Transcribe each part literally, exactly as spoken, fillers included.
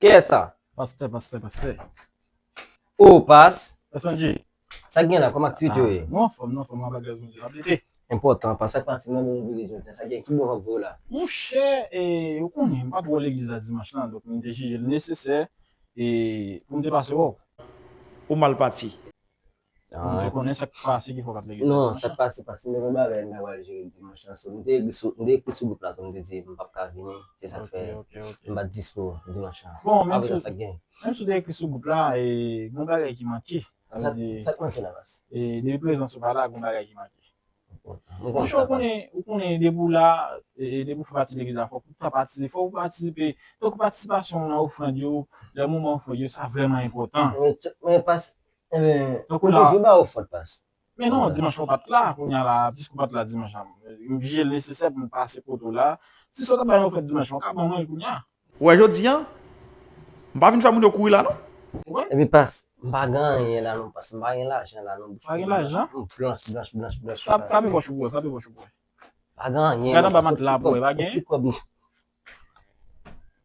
Kiyès sa? Pastè, pastè, pastè. O, pas. Pastè Andji. Sa k gen la, kòman aktivite yo ye? Nou anfòm, nou anfòm, nou anba gaz mouzik ap lite. Enpòtan, pas, sa k pase nan moun vire jodi a, sa k gen, ki bon w ap voye la? Monchè, e, ou konnen, m pa twò legliz la dimanch lan, donk m te jije l nesesè e pou m te pase wè w. Ou mal pati. Pou m te konnen sa k pase ki fè w pa t legliz la Non, dimanch sa k lan. Pase, pase, m te gen bagay m ta pral jere dimanch lan, so m te ekri sou, m te ekri sou gwoup la tou, m te di m p ap ka vini, se sa k Ok, fè ok, ok. m pa t dispo dimanch lan. Bon, menm Apre sa, si, sa k gen? Menm si w te ekri sou gwoup la, e, gon bagay ki manke. Sa, Sa di, sa k manke la, pas? E, depi prezans ou pa la, gon bagay ki manke. Mwen konn Monchè, sa, ou konnen, ou konnen depi w la, e, e, depi w fè pati legliz la, fòk ou ta patisipe, fòk ou patisipe. Donk, patisipasyon w nan ofrann yo, lè moman ofrann yo, sa vrèman enpòtan. Men, men pas, men, Donk, ou la- toujou ba ofrann, pas. Men non, dimanch lan w pa t la, kounye a la, piske w pa t la dimanch lan, m jije l nesesè pou m pase kote w la. Si sa w ta bay ofrann dimanch lan, w ka ban mwen l kounye a. Ou wè jodi a, m pa vin fè moun yo kouri la non. Ou wè? Epi pas, m pa gen anyen la non, pas, m pa gen lajan la non. Pa gen lajan? M blanch, blanch, blanch, blanch. Frape, frape pòch ou pou wè, frape pòch ou pou wè. Pa gen anyen. Gade anba Pas, matla pou wè, pa gen? Ti kòb.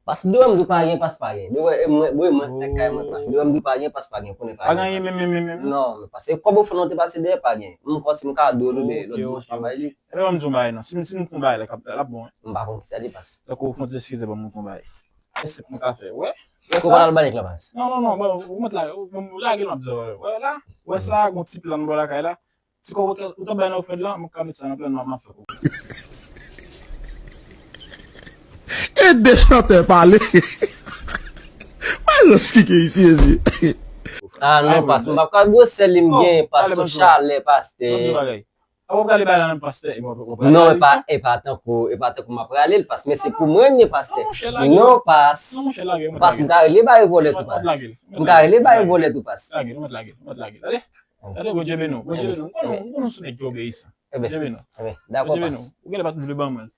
Pas, devan m di pa gen, pas pa gen. Devan, e, mwen, mwen, mwen, nan kay mwen, pas. Devan m di pa gen, pas pa gen, konnen pa Pa gen. gen anyen menm, menm, menm, menm. Non, men pas. E kòb ofrann ou te pase dèyè, pa gen. M kòm si m ka dwe l de lòt Ok, dimanch ok, la bay li. E ban m di yon bagay non, si m, si m fè yon bagay la, k ap, l ap bon, wi. M pa konn ki sa li, pas. Tankou w fè yon ti eskize ban m yon bagay. E se pou m ka fè, wè. Wè Ou pa sa? Al ba nèg la, pas. Non, non, non, bon, ou mèt la, ou, ou lage l, m ap di w, wè la, wè sa, gon ti plan m ba w lakay la. Ti kòb ou te bay nan ofrann lan, m ka met sa nan plan nan, m ap fè pou ou. Ede chantè pale. Mwen jis kike isi, ezi. Ah non, pas, m pa ka gwosè li m gen, pas, sou chalè, pastè. Apa w prale bay la menm pastè? Non, e pa, e pa tankou, e pa tankou m ap prale l, pas, men se pou mwen li ye, pastè. Non, pas. Pas, m ka rele ba yo vòlè tou, pas. M ka rele ba yo vòlè tou, pas. Lage l, ou mèt lage l, ou mèt lage l. Tande, tande, Bondye beni w, Bondye beni w. M konnen, m konnen w se nèg ki obeyis. Bondye beni w. Dakò, pas. Ou gen lè pa t vle ban mwen.